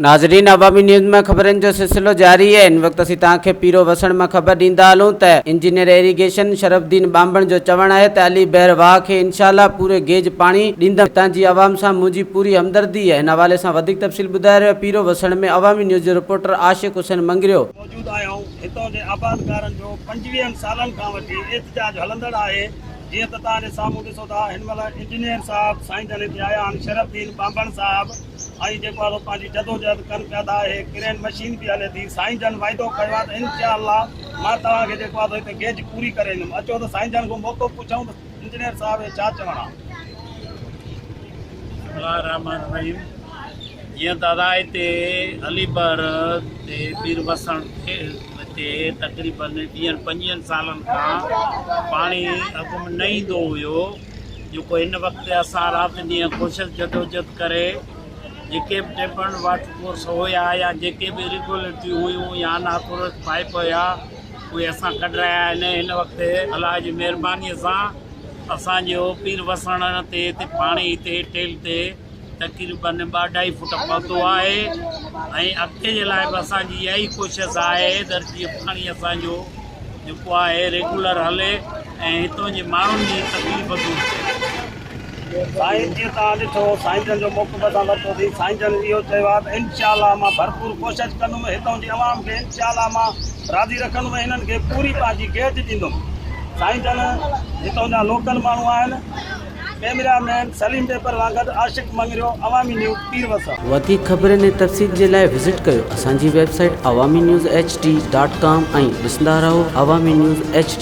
ناظرين عوامي نيوز مان خبرن جو سلسلو جاري آهي هن وقت اسين توهان کي پيرو وسڻ مان خبر ڏيندا هلون ته انجنيئر ايريگيشن شرف الدين ٻانڀڻ جو چوڻ آهي ته علي بحر واهه کي انشاء الله پوري گيج پاڻي ڏيندم هتان جي عوام سان منهنجي پوري همدردي آهي هن حوالي سان وڌيڪ تفصيل ٻڌائي رهيو آهي پيرو وسڻ ۾ عوامي نيوز جو رپورٽر عاشق حسين مڱريو. موجود آهيون هتان جي آبادگارن جو پنجويهن سالن کان وٺي احتجاج هلندڙ آهي جيئن ته توهان جي سامهون ڏسو ٿا هن مهل انجنيئر صاحب سائين جن هتي آيا آهن شرف الدين ٻانڀڻ صاحب ۽ جيڪو آهي سو پنهنجي جدوجهد ڪن پيا ٿا اهي ڪرين مشين به هلي ٿي سائين جن واعدو ڪيو آهي ته انشاء الله مان توهان کي جيڪو آهي سو هتي گيج پوري ڪري ايندم اچو ته سائين جن کان موقف پڇون ته انجنيئر صاحب جو ڇا چوڻ آهي. بسم الله الرحمٰن الرحيم جيئن ته ادا هتي علي بحر تي پير وسڻ تي تقريبن ويهن پنجويهن سالن کان پاڻي اڳ ۾ نه ايندو هيو جيڪو هن وقت اسان رات ڏينهن ڪوشش جدوجھد ڪري جيڪي به ٽيپن واٽر ڪورس هيا يا جيڪي به اريگولرٽيون هيون يا ان آٿورائيز پائپ هيا اهي اسان ڪڍرايا آهن هن وقت الله جي مهرباني سان اسان جو پير وسڻ تي هتي پاڻي هتي ٽيل تي تقريبن ٻه اڍائي فوٽ پهتو آهي ۽ اڳتي جي لاء به اسان جي اها ئي ڪوشش آهي ته جيئن پاڻي اسان جو جيڪو آهي ريگولر هلي ۽ هتون جي ماڻهن جي تڪليف دور ٿئي. سائين جيئن توهان ڏٺو سائين جن جو موقف اسان ورتوسين سائين جن اهو چيو آهي ته انشاء الله مان ڀرپور ڪوشش ڪندم هتون جي عوام کي انشاء الله مان راضي رکندم ۽ هنن کي پوري پنهنجي گيج ڏيندم سائين جن هتون جا لوڪل ماڻهو آهن. ڪئميرا مين سليم ڏيپر سان گڏ عاشق مڱريو، عوامي نيوز، پير وسڻ. وڌيڪ خبرن ۽ تفصيل جي لاء وزٽ ڪيو اسان جي website Awami news H D dot com ۽ ڏسندا رهو عوامي نيوز ايڇ ڊي.